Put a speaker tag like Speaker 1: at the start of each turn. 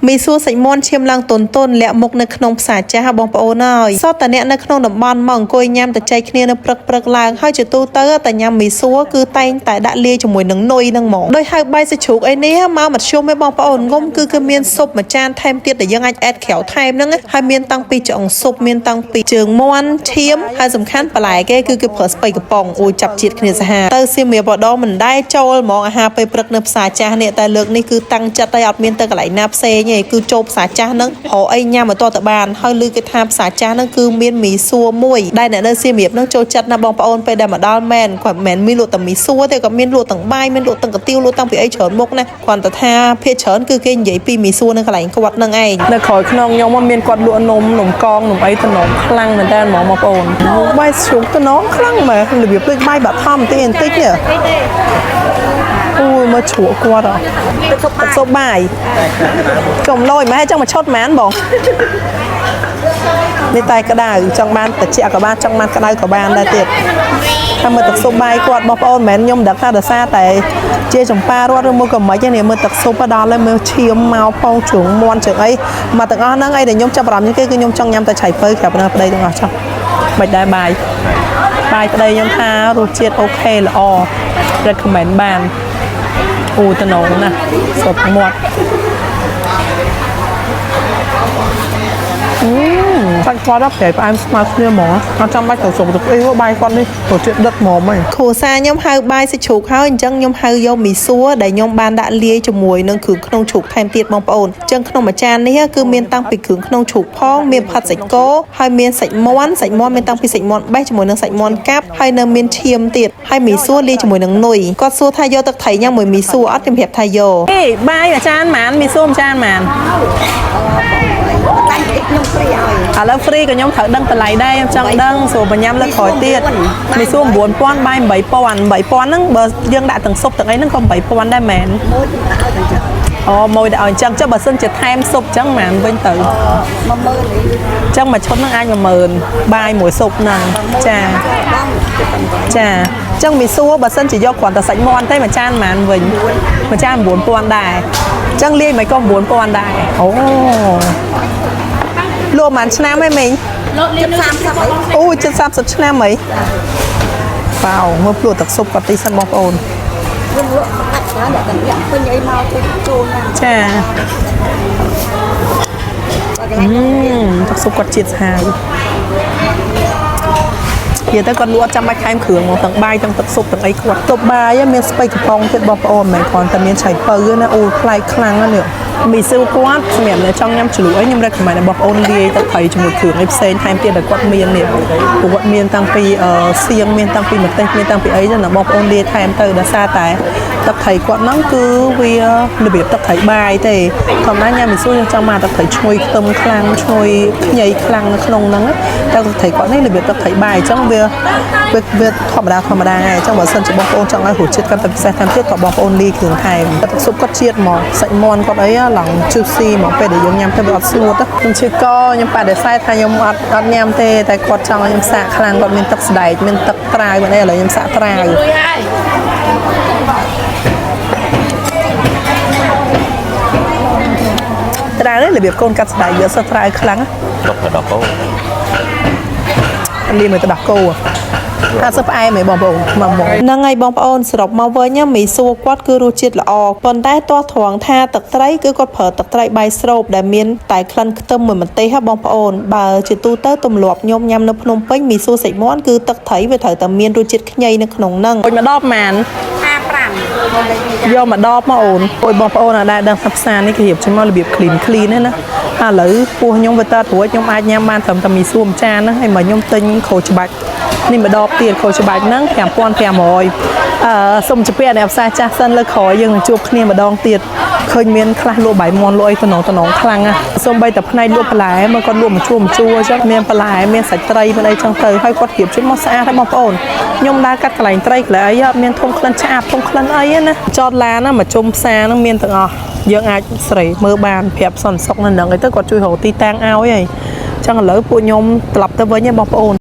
Speaker 1: មីសួរសាច់មាន់ឈាមឡើងទន់ទន់លាក់មុខនៅក្នុងផ្សារចាស់បងប្អូនអើយសតតែអ្នកនៅក្នុងតំបន់មកអង្គុយញ៉ាំតែចែកគ្នានៅព្រឹកព្រឹកឡើងហើយជាទូទៅតែញ៉ាំមីសួរគឺតែងតែដាក់លាយជាមួយនឹងនុយនឹងហ្មងដោយហៅបាយសាច់ជ្រូកអីនេះមកមធ្យមឯងបងប្អូនងុំគឺគឺមានស៊ុបមួយចានថែមទៀតដែលយើងអាចអេតក្រៅថែមហ្នឹងហើយមានតាំងពីឆ្អឹងស៊ុបមានតាំងពីជើងមាន់ឈាមហើយសំខាន់បន្លែគេគឺគេប្រើស្ពៃកំប៉ុងអូយចាប់ជាតិគ្នាសាហាវទៅសៀមរាបដងមិនដែរចូលហ្មងអាហារពេលព្រឹកនៅផ្សារចាស់នេះតែលើកនេះគឺតាំងចិត្តឲ្យអត់មានទៅកន្លែងណាផ្សេងទេគឺចូលផ្សារចាស់ហ្នឹងរកអីញ៉ាំឲ្យតទៅបានហើយឮគេថាផ្សារចាស់ហ្នឹងគឺមានមីសួរមួយដែលអ្នកនៅសៀមរាបហ្នឹងចូលចិត្តណាស់បងប្អូនពេលដែលមកដល់មែនគាត់មិនមែនមានលក់តែមីសួរទេគាត់មានលក់ទាំងបាយមានលក់ទាំងកាទៀវលក់តាំងពីអីច្រើនមុខណាគ្រាន់តែថាភាគច្រើនគឺគេនិយាយពីមីសួរនៅកន្លែងគាត់ហ្នឹងឯង
Speaker 2: នៅក្រោយខ្នងខ្ញុំមានគាត់លក់នំនំកងនំអីតំណងខ្លាំងមែនតើហ្មងបងប្អូន
Speaker 1: បាយជ្រូកតំណងខ្លាំងមែនរបៀបដូចបាយបាក់ថំបន្តិចបន្តិចនេះអូយមើលជ្រក់គាត់ហ៎ទឹកស៊ុបបាយចំលយម៉ែចង់មកឈុតហ្មងបងនេះតែក្តៅចង់បានតិចក៏បានចង់បានក្តៅក៏បានដែរទៀតថាមើលទឹកស៊ុបបាយគាត់បងប្អូនមិនមែនខ្ញុំដឹងថាដោយសារតែជាចម្ប៉ារត់ឬមួយក៏មិនទេនេះមើលទឹកស៊ុបដល់ហើយមើលឈាមមកផងជ្រុងមាន់ជ្រុងអីមកទាំងអស់ហ្នឹងអីដែលខ្ញុំចាប់អារម្មណ៍ជាងគេគឺខ្ញុំចង់ញ៉ាំតែឆៃពៅក្រាប់នៅប្តីទាំងអស់ចុះ
Speaker 2: មិនដែរបាយបាយប្តីខ្ញុំថារសជាតិ OK ល្អ recommend បានអូតំណងណាស់សុបមាត់
Speaker 1: សាច់គាត់ដល់ប្រៃផ្អែមស្មើគ្នាហ្មងអត់ចាំបាច់ទៅសុកទឹកអីហ៎បាយគាត់នេះរសជាតិដិតហ្មងហីគ្រួសារខ្ញុំហៅបាយសាច់ជ្រូកហើយអញ្ចឹងខ្ញុំហៅយកមីសួរដែលខ្ញុំបានដាក់លាយជាមួយនឹងគ្រឿងក្នុងជ្រូកថែមទៀតបងប្អូនអញ្ចឹងក្នុងមួយចាននេះគឺមានតាំងពីគ្រឿងក្នុងជ្រូកផងមានផាត់សាច់គោហើយមានសាច់មាន់សាច់មាន់មានតាំងពីសាច់មាន់បេះជាមួយនឹងសាច់មាន់កាប់ហើយនៅមានឈាមទៀតហើយមីសួរលាយជាមួយនឹងនុយគាត់សួរថាយកទឹកត្រីញ៉ាំមួយមីសួរអត់ខ្ញុំប្រាប់ថាយក
Speaker 2: អេបាយអាចារ្យហ្មងមីសួរអាចារ្យហ្មង
Speaker 3: តែខ្ញុំ free ឲ្យ
Speaker 2: ឥឡូវ free ក៏ខ្ញុំត្រូវដឹងតម្លៃដែរខ្ញុំចង់ដឹងស្រួលបញ្ញាំលើកក្រោយទៀតមីសួរ9000បាយ8000 8000ហ្នឹងបើយើងដាក់ទាំងស៊ុបទាំងអីហ្នឹងក៏8000ដែរមែន
Speaker 3: មួយខ្ញុំដាក់ឲ្យទាំងចឹង
Speaker 2: អូមួយដាក់ឲ្យអញ្ចឹងចុះបើសិនជាថែមស៊ុបអញ្ចឹងហ្មងវិញទៅ
Speaker 3: 10000នេះ
Speaker 2: អញ្ចឹងមួយឈុតហ្នឹងអាច10000បាយមួយស៊ុបហ្នឹងចា
Speaker 3: បង
Speaker 2: ចាអញ្ចឹងមីសួរបើសិនជាយកគ្រាន់តែសាច់មាន់ទេមួយចានហ្មងវិញមួយចាន9000ដែរអញ្ចឹងលាយមិនក៏9000ដែរអូ
Speaker 1: លក់ប៉ុន្មានឆ្នាំហីមីង
Speaker 3: 30អី
Speaker 1: អូជិត30ឆ្នាំហីបាវមើលភ្លក់ទឹកស៊ុបគាត់ទីសិនបងប្អូន
Speaker 3: ខ្ញុំលក់បាច់ច្រើនតែអ្នកពេញអីមកជួយចូលញ៉ាំ
Speaker 2: ចា
Speaker 3: បើកន្លែង
Speaker 2: ទឹកស៊ុបគាត់ជាតិសាហាវនិយាយទៅគាត់លក់អត់ចាំបាច់ថែមគ្រឿងហ្មងទាំងបាយទាំងទឹកស៊ុបទាំងអីគាត់
Speaker 1: ទប់បាយមានស្ពៃកំប៉ុងទៀតបងប្អូនមិនមែនគ្រាន់តែមានឆៃពៅទេណាអូប្លែកខ្លាំងណាស់នេះ
Speaker 2: មីស៊ូគាត់សម្រាប់អ្នកចង់ញ៉ាំជ្រលក់អីខ្ញុំ recommend ឲ្យបងប្អូនលាយទឹកត្រីជាមួយគ្រឿងអីផ្សេងថែមទៀតដែលគាត់មាននេះព្រោះគាត់មានតាំងពីសៀងមានតាំងពីម្ទេសមានតាំងពីអីចឹងណាបងប្អូនលាយថែមទៅដោយសារតែទឹកត្រីគាត់ហ្នឹងគឺវារបៀបទឹកត្រីបាយទេធម្មតាញ៉ាំមីស៊ូយើងចង់មកទឹកត្រីឈ្ងុយខ្ទឹមខ្លាំងឈ្ងុយខ្ញីខ្លាំងនៅក្នុងហ្នឹងណាតែទឹកត្រីគាត់នេះរបៀបទឹកត្រីបាយអញ្ចឹងវាវាវាធម្មតាធម្មតាហើយអញ្ចឹងបើសិនជាបងប្អូនចង់ឲ្យរសជាតិកាន់តែពិសេសថែមទៀតក៏បងប្អូនលាយគ្រឿងថែមទឹកស៊ុបគាត់ជាតិហ្មងសាច់មាន់គាត់អីឡើង juicy ហ្មងពេលដែលយើងញ៉ាំទៅវាអត់ស្ងួតទេខ្ញុំឈឺកខ្ញុំបដិសេធថាខ្ញុំអត់អត់ញ៉ាំទេតែគាត់ចង់ឲ្យខ្ញុំសាកខ្លាំងគាត់មានទឹកស្ដែកមានទឹកត្រាវមានអីឥឡូវខ្ញុំសាកត្រាវត្រាវនេះរបៀបកូនកាត់ស្ដែកយកសត្រាវខ្លាំងណា
Speaker 4: ដុកទៅដកគោ
Speaker 2: លាយមួយទឹកដោះគោថាសឹកផ្អែមហ៎បងប្អូនមកមក
Speaker 1: ហ្នឹងហើយបងប្អូនសរុបមកវិញមីសួរគាត់គឺរសជាតិល្អប៉ុន្តែទាស់ត្រង់ថាទឹកត្រីគឺគាត់ប្រើទឹកត្រីបាយស្រូបដែលមានតែក្លិនខ្ទឹមមួយម្ទេសហ៎បងប្អូនបើជាទូទៅទម្លាប់ខ្ញុំញ៉ាំនៅភ្នំពេញមីសួរសាច់មាន់គឺទឹកត្រីវាត្រូវតែមានរសជាតិខ្ញីនៅក្នុងហ្នឹង
Speaker 2: អូនមកដបម៉ាន
Speaker 3: 55
Speaker 2: យកមកដបមកអូនអូយបងប្អូនអាចដែរដឹងថាផ្សារនេះគេរៀបចេញមករបៀប clean clean ហ្នឹងណាហើយឥឡូវពោះខ្ញុំវាតើរួចខ្ញុំអាចញ៉ាំបានត្រឹមតែមីសួរមួយចានហ្នឹងហើយមកខ្ញុំទិញក្រូចច្បាច់នេះមកដបទៀតក្រូចច្បាច់ហ្នឹង5500អឺសូមជម្រាបអ្នកផ្សារចាស់សិនលើក្រោយយើងនឹងជួបគ្នាម្ដងទៀតឃើញមានខ្លះលក់បាយមាន់លក់អីតំណងតំណងខ្លាំងណាស់សូម្បីតែផ្នែកលក់បន្លែមកគាត់លក់មួយជួរមួយជួរអញ្ចឹងមានបន្លែមានសាច់ត្រីមានអីចឹងទៅហើយគាត់រៀបចេញមកស្អាតហើយបងប្អូនខ្ញុំដើរកាត់កន្លែងត្រីកន្លែងអីអត់មានធំក្លិនឆ្អាបធំក្លិនអីទេណាចតឡានណាមកជុំផ្សារហ្នឹងមានទាំងអស់យើងអាចស្រីមើលបានប្រាប់សន្តិសុខនៅនឹងអីទៅគាត់ជួយរកទីតាំងឲ្យហើយចឹងឥឡូវពួកខ្ញុំត្រឡប់ទៅវិញហើយបងប្អូន